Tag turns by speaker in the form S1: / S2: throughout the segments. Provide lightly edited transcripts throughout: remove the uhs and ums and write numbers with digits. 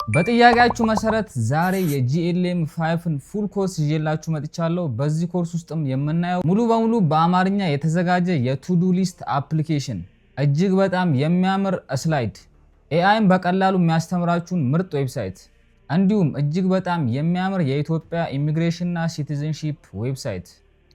S1: በጥያቄያችሁ መሰረት ዛሬ የ GLM 5ን full course ይዤላችሁ መጥቻለሁ። በዚህ ኮርስ ውስጥም የምናየው ሙሉ በሙሉ በአማርኛ የተዘጋጀ የ to-do list application፣ እጅግ በጣም የሚያምር slide፣ AI ን በቀላሉ የሚያስተምራችሁን ምርጥ website፣ እንዲሁም እጅግ በጣም የሚያምር የኢትዮጵያ ኢሚግሬሽን እና citizenship website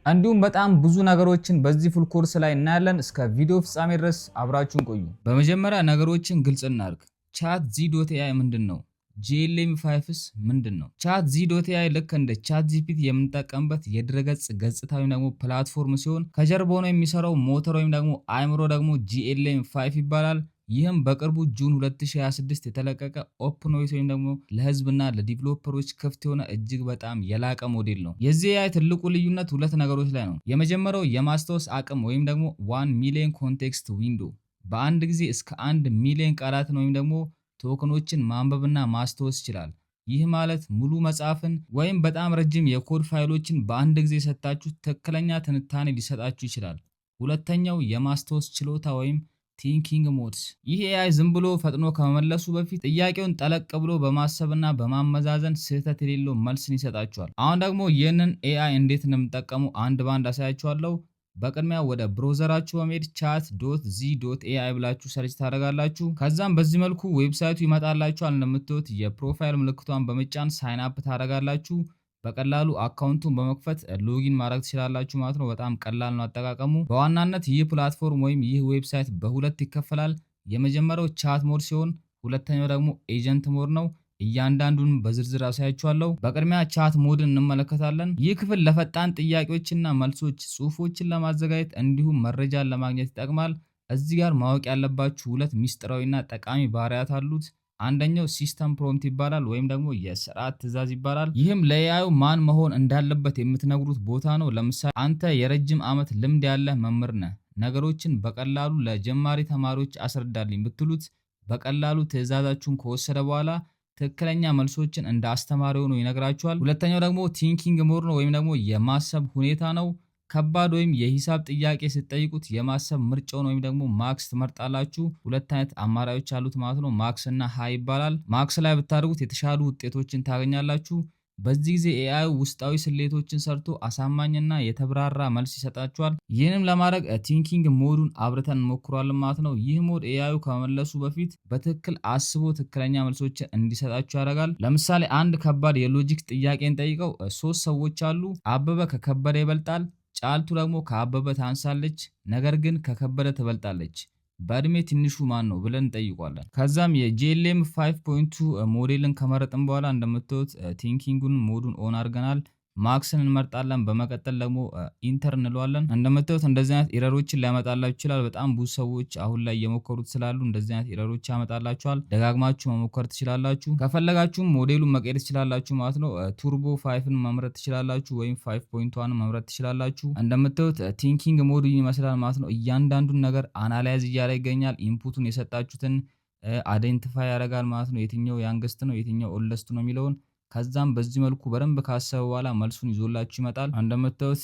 S1: እንዲሁም በጣም ብዙ ነገሮችን በዚህ full course ላይ እናያለን። እስከ ቪዲዮ ፍጻሜ ድረስ አብራችሁን ቆዩ። በመጀመሪያ ነገሮችን ግልጽ እናድርግ። ChatZ.ai ምንድን ነው? GLM 5ስ ምንድን ነው? ChatZ.ai ልክ እንደ ChatGPT የምንጠቀምበት የድረገጽ ገጽታ ወይም ደግሞ platform ሲሆን ከጀርባ ሆኖ የሚሰራው ሞተር ወይም ደግሞ አእምሮ ደግሞ GLM 5 ይባላል። ይህም በቅርቡ June 2026 የተለቀቀ open weight ወይም ደግሞ ለህዝብና ለ developer ኦች ክፍት የሆነ እጅግ በጣም የላቀ ሞዴል ነው። የዚህ AI ትልቁ ልዩነት ሁለት ነገሮች ላይ ነው። የመጀመሪያው የማስታወስ አቅም ወይም ደግሞ 1 million context window፣ በአንድ ጊዜ እስከ 1 ሚሊዮን ቃላትን ወይም ደግሞ token ኦችን ማንበብና ማስታወስ ይችላል። ይህ ማለት ሙሉ መጽሐፍን ወይም በጣም ረጅም የኮድ ፋይሎችን በአንድ ጊዜ ሰጥታችሁ ትክክለኛ ትንታኔ ሊሰጣችሁ ይችላል። ሁለተኛው የማስታወስ ችሎታ ወይም thinking modes። ይህ AI ዝም ብሎ ፈጥኖ ከመመለሱ በፊት ጥያቄውን ጠለቅ ብሎ በማሰብና በማመዛዘን ስህተት የሌለው መልስን ይሰጣችኋል። አሁን ደግሞ ይህንን AI እንዴት እንደምትጠቀሙ አንድ ባንድ አሳያችኋለሁ። በቅድሚያ ወደ browser ኣችሁ በመሄድ chat.z.ai ብላችሁ search ታደርጋላችሁ። ከዛም በዚህ መልኩ website ኡ ይመጣላችኋል። እንደምታዩት የ profile ምልክቷን በመጫን sign up ታደርጋላችሁ። በቀላሉ account ኡን በመክፈት login ማድረግ ትችላላችሁ ማለት ነው። በጣም ቀላል ነው አጠቃቀሙ። በዋናነት ይህ platform ወይም ይህ website በሁለት ይከፈላል። የመጀመሪያው chat mode ሲሆን ሁለተኛው ደግሞ agent mode ነው። እያንዳንዱን በዝርዝር አሳያችኋለሁ። በቅድሚያ chat mode ን እንመለከታለን። ይህ ክፍል ለፈጣን ጥያቄዎችና መልሶች፣ ጽሁፎችን ለማዘጋጀት እንዲሁም መረጃን ለማግኘት ይጠቅማል። እዚህ ጋር ማወቅ ያለባችሁ ሁለት ሚስጥራዊና ጠቃሚ ባህሪያት አሉት። አንደኛው system prompt ይባላል ወይም ደግሞ የስርዓት ትዕዛዝ ይባላል። ይህም ለ AI ዩ ማን መሆን እንዳለበት የምትነግሩት ቦታ ነው። ለምሳሌ አንተ የረጅም ዓመት ልምድ ያለህ መምህር ነህ፣ ነገሮችን በቀላሉ ለጀማሪ ተማሪዎች አስረዳልኝ ብትሉት በቀላሉ ትዕዛዛችሁን ከወሰደ በኋላ ትክክለኛ መልሶችን እንደ አስተማሪ ሆኖ ይነግራችኋል። ሁለተኛው ደግሞ thinking mode ነው ወይም ደግሞ የማሰብ ሁኔታ ነው። ከባድ ወይም የሂሳብ ጥያቄ ስትጠይቁት የማሰብ ምርጫውን ወይም ደግሞ max ትመርጣላችሁ። ሁለት አይነት አማራጮች አሉት ማለት ነው። Max እና high ይባላል። Max ላይ ብታደርጉት የተሻሉ ውጤቶችን ታገኛላችሁ። በዚህ ጊዜ AI ውስጣዊ ስሌቶችን ሰርቶ አሳማኝና የተብራራ መልስ ይሰጣችኋል። ይህንም ለማድረግ thinking mode ኡን አብርተን እንሞክረዋለን ማለት ነው። ይህ mode AI ዩ ከመመለሱ በፊት በትክክል አስቦ ትክክለኛ መልሶችን እንዲሰጣችሁ ያደርጋል። ለምሳሌ አንድ ከባድ የ logic ጥያቄን ጠይቀው፣ ሶስት ሰዎች አሉ። አበበ ከከበደ ይበልጣል፣ ጫልቱ ደግሞ ከአበበ ታንሳለች፣ ነገር ግን ከከበደ ትበልጣለች። በእድሜ ትንሹ ማን ነው ብለን እንጠይቀዋለን። ከዛም የ GLM 5.2 ሞዴልን ከመረጥን በኋላ እንደምታዩት thinking ኡን mode ኡን on አድርገናል። Max ን እንመርጣለን። በመቀጠል ደግሞ enter እንለዋለን። እንደምታዩት እንደዚህ አይነት error ኦችን ሊያመጣላችሁ ይችላል። በጣም ብዙ ሰዎች አሁን ላይ እየሞከሩት ስላሉ እንደዚህ አይነት error ኦች ያመጣላችኋል። ደጋግማችሁ መሞከር ትችላላችሁ። ከፈለጋችሁም ሞዴሉን መቀየር ትችላላችሁ ማለት ነው። Turbo 5ን መምረጥ ትችላላችሁ ወይም 5.1 መምረጥ ትችላላችሁ። እንደምታዩት thinking mode ኡ ይመስላል ማለት ነው። እያንዳንዱን ነገር analyze እያለ ይገኛል። Input ኡን የሰጣችሁትን identify ያደርጋል ማለት ነው። የትኛው youngest ነው፣ የትኛው oldest ነው የሚለውን። ከዛም በዚህ መልኩ በደንብ ካሰበ በኋላ መልሱን ይዞላችሁ ይመጣል። እንደምታዩት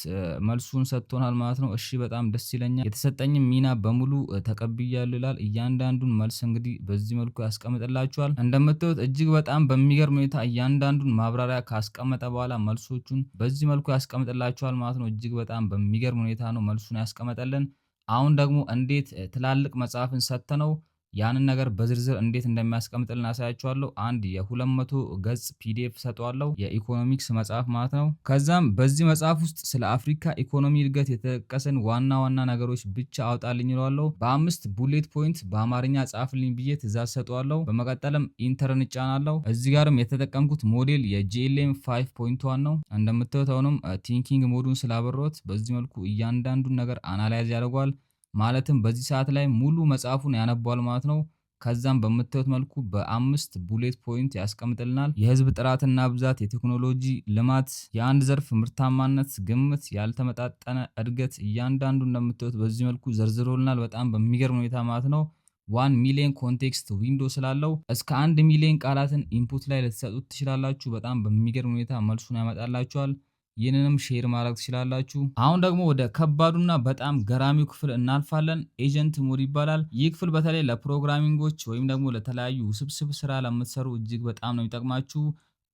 S1: መልሱን ሰጥቶናል ማለት ነው። እሺ፣ በጣም ደስ ይለኛል፣ የተሰጠኝም ሚና በሙሉ ተቀብያለሁ ይላል። እያንዳንዱን መልስ እንግዲህ በዚህ መልኩ ያስቀምጥላችኋል። እንደምታዩት እጅግ በጣም በሚገርም ሁኔታ እያንዳንዱን ማብራሪያ ካስቀመጠ በኋላ መልሶቹን በዚህ መልኩ ያስቀምጥላችኋል ማለት ነው። እጅግ በጣም በሚገርም ሁኔታ ነው መልሱን ያስቀመጠልን። አሁን ደግሞ እንዴት ትላልቅ መጽሐፍን ሰጥተነው ያንን ነገር በዝርዝር እንዴት እንደሚያስቀምጥልን አሳያችኋለሁ። አንድ የ200 ገጽ PDF ሰጠዋለሁ፣ የኢኮኖሚክስ መጽሐፍ ማለት ነው። ከዛም በዚህ መጽሐፍ ውስጥ ስለ አፍሪካ ኢኮኖሚ እድገት የተጠቀሰን ዋና ዋና ነገሮች ብቻ አውጣልኝ እለዋለሁ። በአምስት bullet point በአማርኛ ጻፍልኝ ብዬ ትእዛዝ ሰጠዋለሁ። በመቀጠልም enter እንጫናለሁ። እዚህ ጋርም የተጠቀምኩት ሞዴል የ GLM 5.1 ነው። እንደምታዩት አሁንም thinking mode ኡን ስላበራሁት በዚህ መልኩ እያንዳንዱን ነገር analyze ያደርገዋል። ማለትም በዚህ ሰዓት ላይ ሙሉ መጽሐፉን ያነባዋል ማለት ነው። ከዛም በምታዩት መልኩ በአምስት bullet point ያስቀምጥልናል። የህዝብ ጥራትና ብዛት፣ የቴክኖሎጂ ልማት፣ የአንድ ዘርፍ ምርታማነት ግምት፣ ያልተመጣጠነ እድገት፣ እያንዳንዱ እንደምታዩት በዚህ መልኩ ዘርዝሮልናል። በጣም በሚገርም ሁኔታ ማለት ነው። 1 million context window ስላለው እስከ 1 ሚሊዮን ቃላትን input ላይ ልትሰጡት ትችላላችሁ። በጣም በሚገርም ሁኔታ መልሱን ያመጣላችኋል። ይህንንም share ማድረግ ትችላላችሁ። አሁን ደግሞ ወደ ከባዱና በጣም ገራሚው ክፍል እናልፋለን። Agent mode ይባላል። ይህ ክፍል በተለይ ለ programming ኦች ወይም ደግሞ ለተለያዩ ውስብስብ ስራ ለምትሰሩ እጅግ በጣም ነው የሚጠቅማችሁ።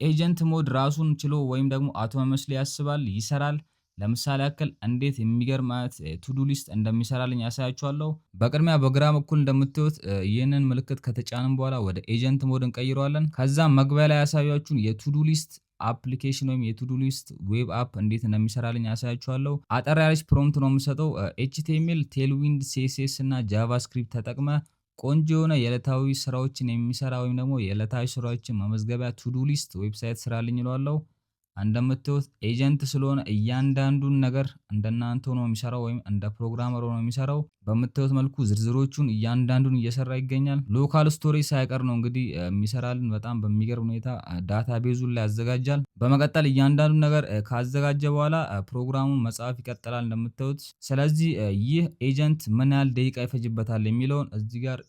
S1: Agent mode ራሱን ችሎ ወይም ደግሞ autonomously ያስባል፣ ይሰራል። ለምሳሌ ያክል እንዴት የሚገርም አይነት to-do list እንደሚሰራልኝ ያሳያችኋለሁ። በቅድሚያ በግራ በኩል እንደምታዩት ይህንን ምልክት ከተጫንን በኋላ ወደ agent mode እንቀይረዋለን። ከዛ መግቢያ ላይ ያሳያችሁን የ to-do list application ወይም የ to-do list web app እንዴት እንደሚሰራልኝ ያሳያችኋለሁ። አጠር ያለች prompt ነው የምሰጠው። HTML፣ Tailwind CSS እና JavaScript ተጠቅመ ቆንጆ የሆነ የዕለታዊ ስራዎችን የሚሰራ ወይም ደግሞ የዕለታዊ ስራዎችን መመዝገቢያ to-do list website ስራልኝ እለዋለሁ። እንደምታዩት agent ስለሆነ እያንዳንዱን ነገር እንደናንተ ሆኖ የሚሰራው ወይም እንደ programmer ሆኖ የሚሰራው። በምታዩት መልኩ ዝርዝሮቹን እያንዳንዱን እየሰራ ይገኛል። Local storage ሳይቀር ነው እንግዲህ የሚሰራልን። በጣም በሚገርም ሁኔታ database ኡን ላይ ያዘጋጃል። በመቀጠል እያንዳንዱን ነገር ካዘጋጀ በኋላ ፕሮግራሙን መጻፍ ይቀጥላል እንደምታዩት። ስለዚህ ይህ agent ምን ያህል ደቂቃ ይፈጅበታል የሚለውን እዚህ ጋር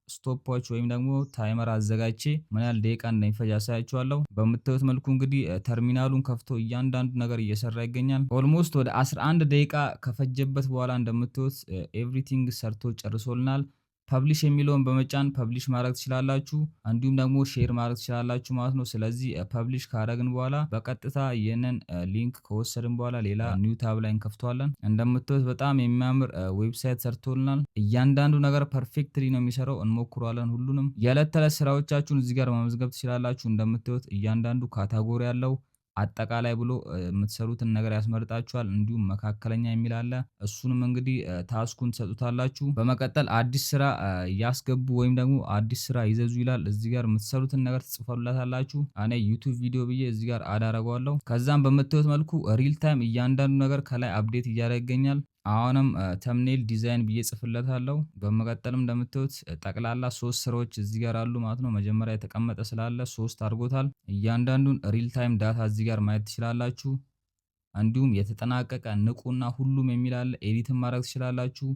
S1: stopwatch ወይም ደግሞ timer አዘጋጅቼ ምን ያህል ደቂቃ እንደሚፈጅ አሳያችኋለሁ። በምታዩት መልኩ እንግዲህ ተርሚናሉን ከፍቶ እያንዳንዱ ነገር እየሰራ ይገኛል። Almost ወደ 11 ደቂቃ ከፈጀበት በኋላ እንደምታዩት everything ሰርቶ ጨርሶልናል። Publish የሚለውን በመጫን publish ማድረግ ትችላላችሁ፣ እንዲሁም ደግሞ share ማድረግ ትችላላችሁ ማለት ነው። ስለዚህ publish ካደረግን በኋላ በቀጥታ ይህንን link ከወሰድን በኋላ ሌላ new tab ላይ እንከፍተዋለን። እንደምታዩት በጣም የሚያምር website ሰርቶልናል። እያንዳንዱ ነገር perfectly ነው የሚሰራው። እንሞክረዋለን ሁሉንም። የዕለት ተዕለት ስራዎቻችሁን እዚህ ጋር መመዝገብ ትችላላችሁ። እንደምታዩት እያንዳንዱ category ያለው አጠቃላይ ብሎ የምትሰሩትን ነገር ያስመርጣችኋል። እንዲሁም መካከለኛ የሚል አለ። እሱንም እንግዲህ task ኡን ትሰጡታላችሁ። በመቀጠል አዲስ ስራ ያስገቡ ወይም ደግሞ አዲስ ስራ ይዘዙ ይላል። እዚህ ጋር የምትሰሩትን ነገር ትጽፉላታላችሁ። እኔ YouTube video ብዬ እዚህ ጋር add አደርገዋለሁ። ከዛም በምታዩት መልኩ real time እያንዳንዱ ነገር ከላይ update እያደረገ ይገኛል። አሁንም thumbnail design ብዬ ጽፍለታለሁ። በመቀጠልም እንደምታዩት ጠቅላላ ሶስት ስራዎች እዚህ ጋር አሉ ማለት ነው። መጀመሪያ የተቀመጠ ስላለ ሶስት አድርጎታል። እያንዳንዱን real time data እዚህ ጋር ማየት ትችላላችሁ። እንዲሁም የተጠናቀቀ፣ ንቁና ሁሉም የሚል አለ። Edit ን ማድረግ ትችላላችሁ።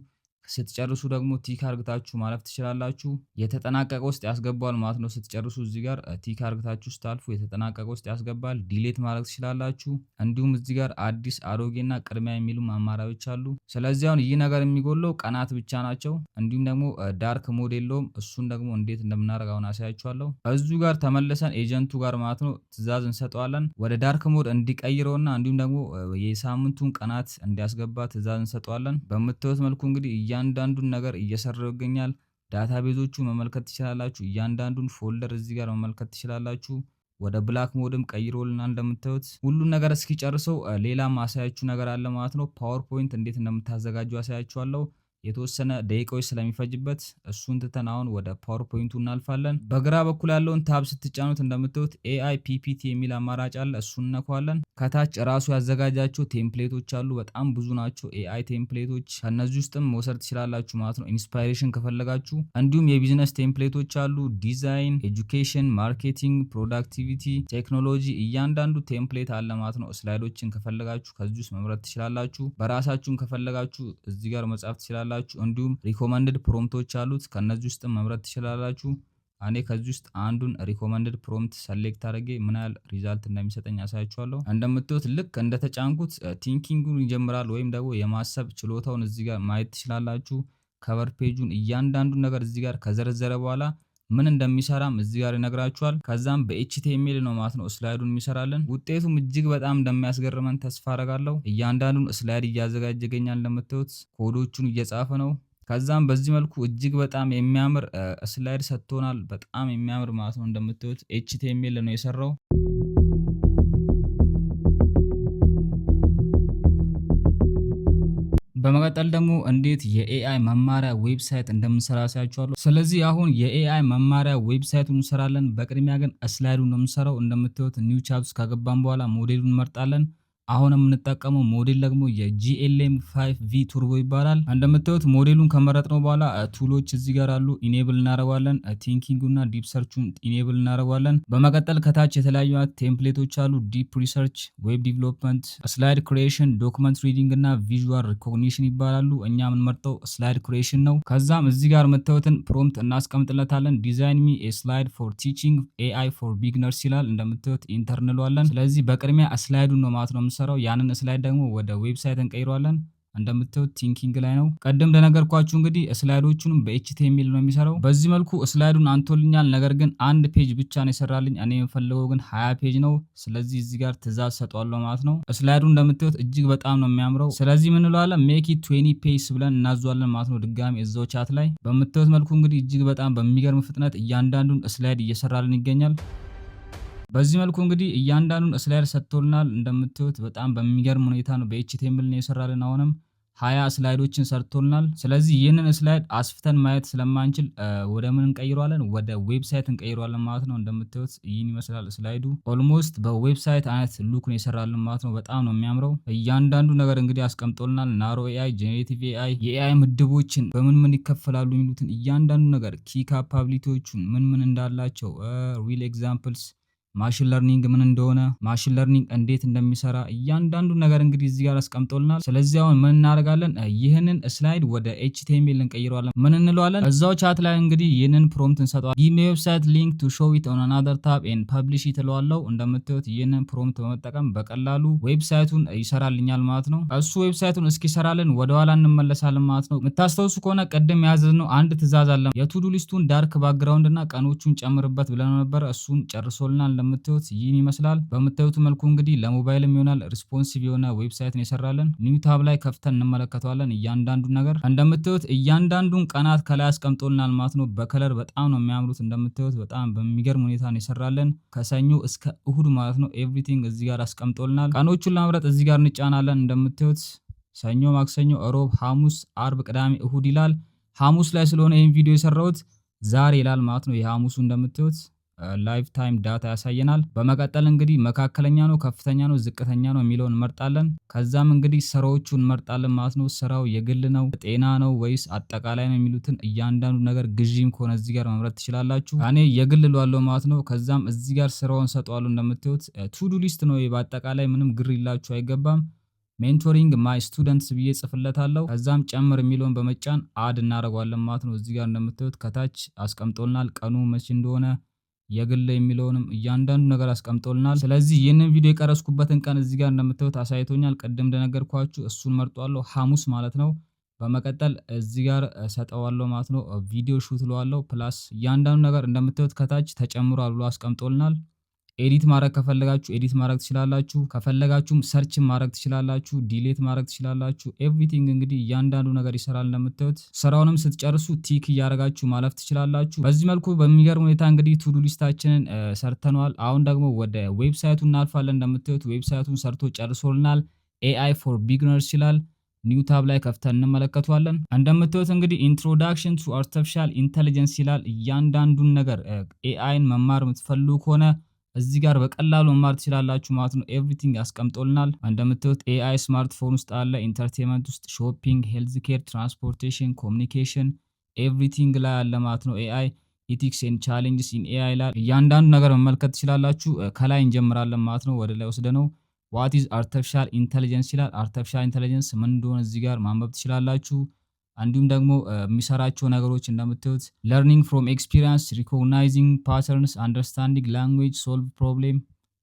S1: ስትጨርሱ ደግሞ tick አርግታችሁ ማለፍ ትችላላችሁ። የተጠናቀቀ ውስጥ ያስገባል ማለት ነው። ስትጨርሱ እዚህ ጋር tick አርግታችሁ ስታልፉ የተጠናቀቀ ውስጥ ያስገባል። Delete ማድረግ ትችላላችሁ። እንዲሁም እዚህ ጋር አዲስ፣ አሮጌና ቅድሚያ የሚሉ አማራጮች አሉ። ስለዚህ አሁን ይህ ነገር የሚጎለው ቀናት ብቻ ናቸው። እንዲሁም ደግሞ dark mode የለውም። እሱን ደግሞ እንዴት እንደምናደርግ አሁን አሳያችኋለሁ። እዚሁ ጋር ተመልሰን agent ኡ ጋር ማለት ነው ትዕዛዝ እንሰጠዋለን። ወደ dark mode እንዲቀይረውና እንዲሁም ደግሞ የሳምንቱን ቀናት እንዲያስገባ ትዕዛዝ እንሰጠዋለን። በምታዩት መልኩ እንግዲህ እያንዳንዱን ነገር እየሰራው ይገኛል። Database ኦቹ መመልከት ትችላላችሁ። እያንዳንዱን folder እዚህ ጋር መመልከት ትችላላችሁ። ወደ black mode ም ቀይሮልናል። እንደምታዩት ሁሉን ነገር እስኪጨርሰው ሌላ ማሳያችሁ ነገር አለ ማለት ነው። PowerPoint እንዴት እንደምታዘጋጁ አሳያችኋለሁ። የተወሰነ ደቂቃዎች ስለሚፈጅበት እሱን ትተን አሁን ወደ PowerPoint ኡ እናልፋለን። በግራ በኩል ያለውን tab ስትጫኑት እንደምታዩት AI PPT የሚል አማራጭ አለ። እሱን እነካዋለን። ከታች ራሱ ያዘጋጃቸው template ኦች አሉ። በጣም ብዙ ናቸው AI template ኦች። ከነዚህ ውስጥም መውሰድ ትችላላችሁ ማለት ነው፣ inspiration ከፈለጋችሁ። እንዲሁም የ business template ኦች አሉ። Design፣ education፣ marketing፣ productivity፣ technology እያንዳንዱ template አለ ማለት ነው። Slide ኦችን ከፈለጋችሁ ከዚህ ውስጥ መምረጥ ትችላላችሁ። በራሳችሁም ከፈለጋችሁ እዚህ ጋር መጻፍ ትችላላችሁ። እንዲሁም recommended prompt ኦች አሉት። ከነዚህ ውስጥም መምረጥ ትችላላችሁ። እኔ ከዚህ ውስጥ አንዱን recommended prompt select አድርጌ ምን ያህል result እንደሚሰጠኝ አሳያችኋለሁ። እንደምታዩት ልክ እንደተጫንኩት thinking ኡን ይጀምራል ወይም ደግሞ የማሰብ ችሎታውን እዚህ ጋር ማየት ትችላላችሁ። Cover page ኡን እያንዳንዱን ነገር እዚህ ጋር ከዘረዘረ በኋላ ምን እንደሚሰራም እዚህ ጋር ይነግራችኋል። ከዛም በ HTML ነው ማለት ነው slide ኡን የሚሰራልን። ውጤቱም እጅግ በጣም እንደሚያስገርመን ተስፋ አደርጋለሁ። እያንዳንዱን slide እያዘጋጀ ይገኛል። እንደምታዩት ኮዶቹን እየጻፈ ነው። ከዛም በዚህ መልኩ እጅግ በጣም የሚያምር slide ሰጥቶናል። በጣም የሚያምር ማለት ነው። እንደምታዩት HTML ነው የሰራው። በመቀጠል ደግሞ እንዴት የ AI መማሪያ website እንደምንሰራ አሳያችኋለሁ። ስለዚህ አሁን የ AI መማሪያ website ኡን እንሰራለን። በቅድሚያ ግን slide ኡን ነው የምንሰራው። እንደምታዩት new chat ውስጥ ከገባን በኋላ ሞዴሉን እንመርጣለን። አሁን የምንጠቀመው ሞዴል ደግሞ የ GLM 5 V Turbo ይባላል። እንደምታዩት ሞዴሉን ከመረጥነው በኋላ tool ኦች እዚህ ጋር አሉ። Enable እናደርገዋለን። Thinking እና deep search ኡን enable እናደርገዋለን። በመቀጠል ከታች የተለያዩ template ኦች አሉ። Deep research፣ web development፣ slide creation፣ document reading እና visual recognition ይባላሉ። እኛ የምንመርጠው slide creation ነው። ከዛም እዚህ ጋር የምታዩትን prompt እናስቀምጥለታለን። "Design me slide for teaching AI for beginners" ይላል። እንደምታዩት enter እንለዋለን። ስለዚህ በቅድሚያ slide ኡን ነው ማለት ነው። የምንሰራው። ያንን slide ደግሞ ወደ website እንቀይረዋለን። እንደምታዩት thinking ላይ ነው። ቀደም እንደነገርኳችሁ እንግዲህ slide ኦቹንም በ HTML ነው የሚሰራው። በዚህ መልኩ slide ኡን አምጥቶልኛል። ነገር ግን አንድ page ብቻ ነው የሰራልኝ። እኔ የምፈልገው ግን 20 page ነው። ስለዚህ እዚህ ጋር ትእዛዝ ሰጠዋለሁ ማለት ነው። Slide ኡ እንደምታዩት እጅግ በጣም ነው የሚያምረው። ስለዚህ ምን እንለዋለን? "Make it 20 pages" ብለን እናዟለን ማለት ነው። ድጋሚ እዛው chat ላይ በምታዩት መልኩ እንግዲህ እጅግ በጣም በሚገርም ፍጥነት እያንዳንዱን slide እየሰራልን ይገኛል። በዚህ መልኩ እንግዲህ እያንዳንዱን slide ሰጥቶልናል። እንደምታዩት በጣም በሚገርም ሁኔታ ነው፣ በ HTML ነው የሰራልን። አሁንም 20 slide ኦችን ሰርቶልናል። ስለዚህ ይህንን slide አስፍተን ማየት ስለማንችል ወደ ምን እንቀይረዋለን? ወደ website እንቀይረዋለን ማለት ነው። እንደምታዩት ይህን ይመስላል slide ኡ። Almost በ website አይነት look ነው የሰራልን ማለት ነው። በጣም ነው የሚያምረው። እያንዳንዱ ነገር እንግዲህ አስቀምጦልናል። Narrow AI፣ generative AI፣ የ AI ምድቦችን በምን ምን ይከፈላሉ የሚሉትን እያንዳንዱ ነገር፣ key capability ዎቹን ምን ምን እንዳላቸው፣ real examples፣ machine learning ምን እንደሆነ፣ machine learning እንዴት እንደሚሰራ እያንዳንዱ ነገር እንግዲህ እዚህ ጋር አስቀምጦልናል። ስለዚህ አሁን ምን እናደርጋለን? ይህንን slide ወደ HTML እንቀይረዋለን። ምን እንለዋለን? እዛው chat ላይ እንግዲህ ይህንን prompt እንሰጠዋለን። "Give me website link to show it on another tab and publish it" እለዋለሁ። እንደምታዩት ይህንን prompt በመጠቀም በቀላሉ website ኡን ይሰራልኛል ማለት ነው። እሱ website ኡን እስኪሰራልን ወደኋላ እንመለሳለን ማለት ነው። የምታስታውሱ ከሆነ ቅድም ያዘዝነው አንድ ትእዛዝ አለ። የ to do list ኡን dark background እና ቀኖቹን ጨምርበት ብለን ነበር። እሱን ጨርሶልናል። እንደምታዩት ይህን ይመስላል። በምታዩት መልኩ እንግዲህ ለሞባይልም ይሆናል፣ responsive የሆነ website ነው የሰራልን። New tab ላይ ከፍተን እንመለከተዋለን። እያንዳንዱን ነገር እንደምታዩት እያንዳንዱን ቀናት ከላይ አስቀምጦልናል ማለት ነው። በ color በጣም ነው የሚያምሩት። እንደምታዩት በጣም በሚገርም ሁኔታ ነው የሰራልን፣ ከሰኞ እስከ እሁድ ማለት ነው። Everything እዚህ ጋር አስቀምጦልናል። ቀኖቹን ለመምረጥ እዚህ ጋር እንጫናለን። እንደምታዩት ሰኞ፣ ማክሰኞ፣ እሮብ፣ ሐሙስ፣ አርብ፣ ቅዳሜ፣ እሁድ ይላል። ሐሙስ ላይ ስለሆነ ይህን ቪዲዮ የሰራሁት ዛሬ ይላል ማለት ነው። የሐሙሱ እንደምታዩት live time data ያሳየናል። በመቀጠል እንግዲህ መካከለኛ ነው፣ ከፍተኛ ነው፣ ዝቅተኛ ነው የሚለውን እንመርጣለን። ከዛም እንግዲህ ስራዎቹን እንመርጣለን ማለት ነው። ስራው የግል ነው፣ ጤና ነው ወይስ አጠቃላይ ነው የሚሉትን እያንዳንዱ ነገር፣ ግዢም ከሆነ እዚህ ጋር መምረጥ ትችላላችሁ። እኔ የግል እለዋለሁ ማለት ነው። ከዛም እዚህ ጋር ስራውን ሰጠዋለሁ። እንደምታዩት to do list ነው። በአጠቃላይ ምንም ግር ሊላችሁ አይገባም። "Mentoring my students" ብዬ ጽፍለታለሁ። ከዛም ጨምር የሚለውን በመጫን add እናደርገዋለን ማለት ነው። እዚህ ጋር እንደምታዩት ከታች አስቀምጦልናል ቀኑ መቼ እንደሆነ፣ የግል የሚለውንም እያንዳንዱ ነገር አስቀምጦልናል። ስለዚህ ይህንን ቪዲዮ የቀረጽኩበትን ቀን እዚህ ጋር እንደምታዩት አሳይቶኛል። ቅድም እንደነገርኳችሁ እሱን መርጧለሁ፣ ሐሙስ ማለት ነው። በመቀጠል እዚህ ጋር ሰጠዋለሁ ማለት ነው። Video shoot እለዋለሁ። Plus እያንዳንዱ ነገር እንደምታዩት ከታች ተጨምሯል ብሎ አስቀምጦልናል። Edit ማድረግ ከፈለጋችሁ edit ማድረግ ትችላላችሁ። ከፈለጋችሁም search ማድረግ ትችላላችሁ። Delete ማድረግ ትችላላችሁ። Everything እንግዲህ እያንዳንዱ ነገር ይሰራል እንደምታዩት። ስራውንም ስትጨርሱ tick እያደረጋችሁ ማለፍ ትችላላችሁ። በዚህ መልኩ በሚገርም ሁኔታ እንግዲህ to do list ኣችንን ሰርተነዋል። አሁን ደግሞ ወደ website ኡ እናልፋለን። እንደምታዩት website ኡን ሰርቶ ጨርሶልናል። AI for beginners ይላል። New tab ላይ ከፍተን እንመለከተዋለን። እንደምታዩት እንግዲህ introduction to artificial intelligence ይላል። እያንዳንዱን ነገር AI ን መማር የምትፈልጉ ከሆነ እዚህ ጋር በቀላሉ መማር ትችላላችሁ ማለት ነው። Everything አስቀምጦልናል። እንደምታዩት AI smartphone ውስጥ አለ፣ entertainment ውስጥ፣ shopping፣ health care፣ transportation፣ communication፣ everything ላይ አለ ማለት ነው። AI ethics and challenges in AI ይላል። እያንዳንዱ ነገር መመልከት ትችላላችሁ። ከላይ እንጀምራለን ማለት ነው። ወደ ላይ ወስደነው what is artificial intelligence ይላል። Artificial intelligence ምን እንደሆነ እዚህ ጋር ማንበብ ትችላላችሁ። እንዲሁም ደግሞ የሚሰራቸው ነገሮች እንደምታዩት learning from experience፣ recognizing patterns፣ understanding language፣ solve problem፣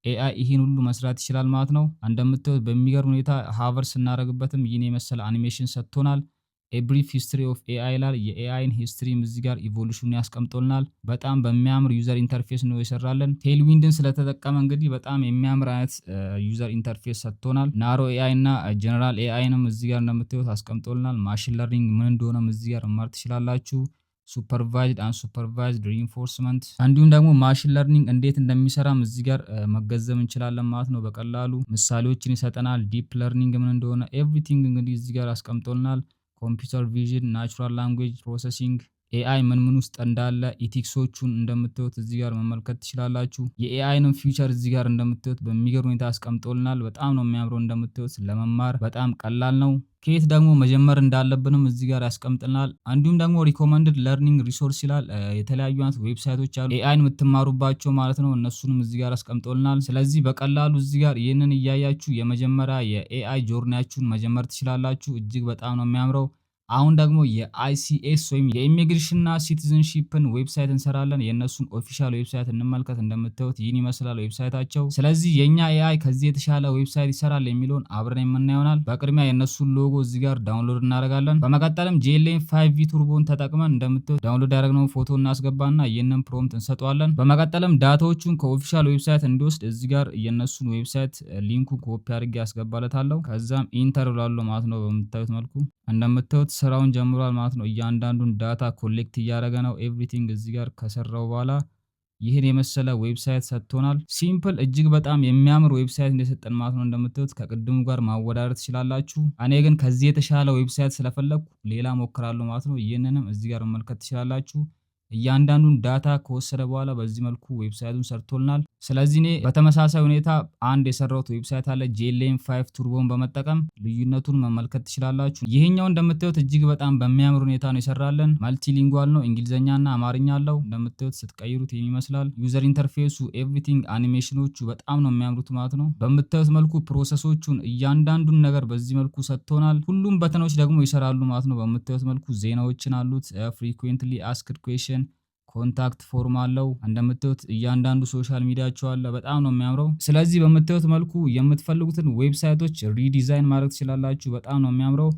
S1: AI ይህን ሁሉ መስራት ይችላል ማለት ነው። እንደምታዩት በሚገርም ሁኔታ hover ስናደርግበትም ይህን የመሰለ አኒሜሽን ሰጥቶናል። A brief history of AI ይላል። የ AI ን history ም እዚህ ጋር evolution ያስቀምጦልናል። በጣም በሚያምር user interface ነው የሰራልን። Tailwind ን ስለተጠቀመ እንግዲህ በጣም የሚያምር አይነት user interface ሰጥቶናል። Narrow AI እና general AI ንም እዚህ ጋር እንደምታዩት አስቀምጦልናል። Machine learning ምን እንደሆነም እዚህ ጋር መማር ትችላላችሁ። Supervised፣ unsupervised reinforcement፣ እንዲሁም ደግሞ machine learning እንዴት እንደሚሰራም እዚህ ጋር መገንዘብ እንችላለን ማለት ነው። በቀላሉ ምሳሌዎችን ይሰጠናል። Deep learning ምን እንደሆነ everything እንግዲህ እዚህ ጋር አስቀምጦልናል። Computer vision፣ natural language processing፣ AI ምን ምን ውስጥ እንዳለ፣ ethics ኦቹን እንደምታዩት እዚህ ጋር መመልከት ትችላላችሁ። የ AI ንም future እዚህ ጋር እንደምታዩት በሚገርም ሁኔታ አስቀምጦልናል። በጣም ነው የሚያምረው፣ እንደምታዩት ለመማር በጣም ቀላል ነው። ከየት ደግሞ መጀመር እንዳለብንም እዚህ ጋር ያስቀምጥልናል። እንዲሁም ደግሞ recommended learning resource ይላል። የተለያዩ አይነት website ኦች አሉ AI ን የምትማሩባቸው ማለት ነው። እነሱንም እዚህ ጋር አስቀምጦልናል። ስለዚህ በቀላሉ እዚህ ጋር ይህንን እያያችሁ የመጀመሪያ የ AI journey ያችሁን መጀመር ትችላላችሁ። እጅግ በጣም ነው የሚያምረው። አሁን ደግሞ የ ICS ወይም የ immigration ና citizenship ን website እንሰራለን። የእነሱን official website እንመልከት። እንደምታዩት ይህን ይመስላል website ኣቸው። ስለዚህ የእኛ AI ከዚህ የተሻለ website ይሰራል የሚለውን አብረን የምናየው ይሆናል። በቅድሚያ የእነሱን ሎጎ እዚህ ጋር download እናደርጋለን። በመቀጠልም GLM 5 V Turbo ን ተጠቅመን እንደምታዩት download ያደረግነውን ፎቶ እናስገባና ይህንን prompt እንሰጠዋለን። በመቀጠልም data ዎቹን ከ official website እንዲወስድ እዚህ ጋር የእነሱን website link ኡን copy አድርጌ ያስገባለታለሁ። ከዛም enter ብላለሁ ማለት ነው። በምታዩት መልኩ እንደምታዩት ስራውን ጀምሯል ማለት ነው። እያንዳንዱን data collect እያደረገ ነው። Everything እዚህ ጋር ከሰራው በኋላ ይህን የመሰለ website ሰጥቶናል። Simple፣ እጅግ በጣም የሚያምር website እንደሰጠን ማለት ነው። እንደምታዩት ከቅድሙ ጋር ማወዳደር ትችላላችሁ። እኔ ግን ከዚህ የተሻለ website ስለፈለግኩ ሌላ ሞክራለሁ ማለት ነው። ይህንንም እዚህ ጋር መመልከት ትችላላችሁ። እያንዳንዱን data ከወሰደ በኋላ በዚህ መልኩ website ኡን ሰርቶልናል። ስለዚህ እኔ በተመሳሳይ ሁኔታ አንድ የሰራሁት website አለ፣ GLM 5 Turbo ን በመጠቀም ልዩነቱን መመልከት ትችላላችሁ። ይሄኛው እንደምታዩት እጅግ በጣም በሚያምር ሁኔታ ነው የሰራልን። Multilingual ነው፣ እንግሊዝኛና አማርኛ አለው። እንደምታዩት ስትቀይሩት ይህን ይመስላል። User interface ኡ፣ everything፣ animation ኖቹ በጣም ነው የሚያምሩት ማለት ነው። በምታዩት መልኩ process ኦቹን እያንዳንዱን ነገር በዚህ መልኩ ሰጥቶናል። ሁሉም button ኖች ደግሞ ይሰራሉ ማለት ነው። በምታዩት መልኩ ዜናዎችን አሉት፣ frequently asked question፣ contact form አለው። እንደምታዩት እያንዳንዱ social media ቸው አለ። በጣም ነው የሚያምረው። ስለዚህ በምታዩት መልኩ የምትፈልጉትን website ኦች redesign ማድረግ ትችላላችሁ። በጣም ነው የሚያምረው።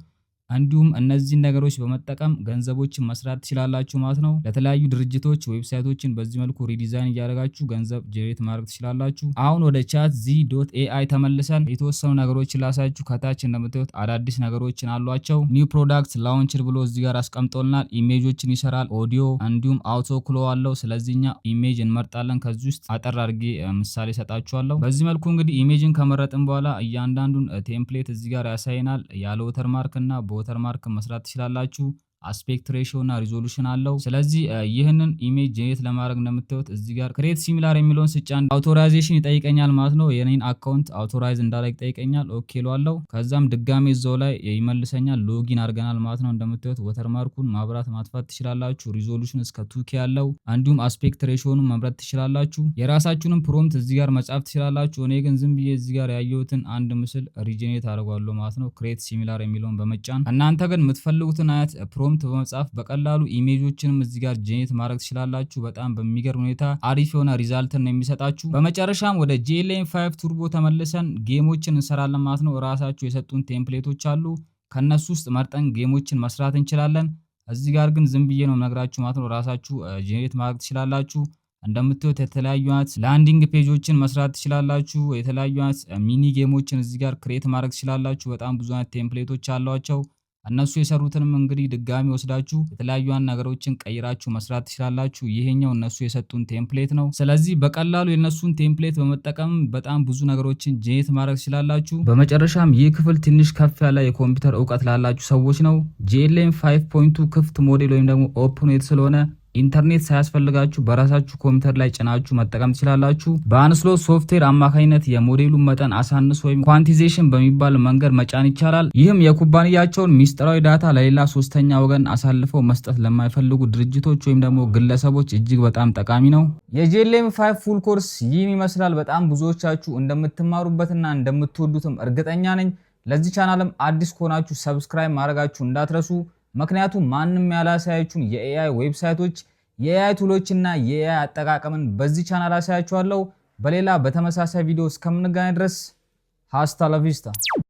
S1: እንዲሁም እነዚህን ነገሮች በመጠቀም ገንዘቦችን መስራት ትችላላችሁ ማለት ነው። ለተለያዩ ድርጅቶች website ኦችን በዚህ መልኩ redesign እያደረጋችሁ ገንዘብ generate ማድረግ ትችላላችሁ። አሁን ወደ Chat Z.ai ተመልሰን የተወሰኑ ነገሮችን ላሳያችሁ። ከታች እንደምታዩት አዳዲስ ነገሮችን አሏቸው። New product launched ብሎ እዚህ ጋር አስቀምጦልናል። Image ኦችን ይሰራል፣ ኦዲዮ እንዲሁም auto clone አለው። ስለዚህ እኛ image እንመርጣለን። ከዚህ ውስጥ አጠር አድርጌ ምሳሌ ሰጣችኋለሁ። በዚህ መልኩ እንግዲህ image ን ከመረጥን በኋላ እያንዳንዱን template እዚህ ጋር ያሳየናል። ያለ watermark እና በ watermark መስራት ትችላላችሁ። Aspect ratio እና resolution አለው። ስለዚህ ይህንን image generate ለማድረግ እንደምታዩት እዚህ ጋር create similar የሚለውን ስጫን authorization ይጠይቀኛል ማለት ነው። የኔን account authorize እንዳደርግ ይጠይቀኛል። Okay እለዋለሁ። ከዛም ድጋሜ እዛው ላይ ይመልሰኛል። Login አድርገናል ማለት ነው። እንደምታዩት watermark ኡን ማብራት ማጥፋት ትችላላችሁ። Resolution እስከ 2K ያለው እንዲሁም aspect ratio ንም መምረጥ ትችላላችሁ። የራሳችሁንም prompt እዚህ ጋር መጻፍ ትችላላችሁ። እኔ ግን ዝም ብዬ እዚህ ጋር ያየሁትን አንድ ምስል regenerate አደርገዋለሁ ማለት ነው። Create similar የሚለውን በመጫን እናንተ ግን የምትፈልጉትን አይነት prompt በመጻፍ በቀላሉ image ኦችንም እዚህ ጋር generate ማድረግ ትችላላችሁ። በጣም በሚገርም ሁኔታ አሪፍ የሆነ result ን ነው የሚሰጣችሁ። በመጨረሻም ወደ GLM 5 Turbo ተመልሰን game ኦችን እንሰራለን ማለት ነው። እራሳቸው የሰጡን template ኦች አሉ። ከነሱ ውስጥ መርጠን game ኦችን መስራት እንችላለን። እዚህ ጋር ግን ዝም ብዬ ነው የምነግራችሁ ማለት ነው። ራሳችሁ generate ማድረግ ትችላላችሁ። እንደምታዩት የተለያዩ አይነት landing page ኦችን መስራት ትችላላችሁ። የተለያዩ አይነት mini game ኦችን እዚህ ጋር create ማድረግ ትችላላችሁ። በጣም ብዙ አይነት template ኦች አሏቸው። እነሱ የሰሩትንም እንግዲህ ድጋሚ ወስዳችሁ የተለያዩ ነገሮችን ቀይራችሁ መስራት ትችላላችሁ። ይሄኛው እነሱ የሰጡን template ነው። ስለዚህ በቀላሉ የእነሱን template በመጠቀም በጣም ብዙ ነገሮችን generate ማድረግ ትችላላችሁ። በመጨረሻም ይህ ክፍል ትንሽ ከፍ ያለ የኮምፒውተር እውቀት ላላችሁ ሰዎች ነው። GLM 5.2 ክፍት ሞዴል ወይም ደግሞ open weight ስለሆነ ኢንተርኔት ሳያስፈልጋችሁ በራሳችሁ ኮምፒውተር ላይ ጭናችሁ መጠቀም ትችላላችሁ። በ Unsloth ሶፍትዌር አማካኝነት የሞዴሉን መጠን አሳንሶ ወይም quantization በሚባል መንገድ መጫን ይቻላል። ይህም የኩባንያቸውን ሚስጥራዊ data ለሌላ ሶስተኛ ወገን አሳልፈው መስጠት ለማይፈልጉ ድርጅቶች ወይም ደግሞ ግለሰቦች እጅግ በጣም ጠቃሚ ነው። የ GLM 5 full course ይህን ይመስላል። በጣም ብዙዎቻችሁ እንደምትማሩበትና እንደምትወዱትም እርግጠኛ ነኝ። ለዚህ ቻናልም አዲስ ከሆናችሁ subscribe ማድረጋችሁ እንዳትረሱ። ምክንያቱም ማንም ያላሳያችሁን የ AI website ኦች፣ የ AI tool ኦች እና የ AI አጠቃቀምን በዚህ ቻናል አሳያችኋለሁ። በሌላ በተመሳሳይ ቪዲዮ እስከምንገናኝ ድረስ hasta la vista።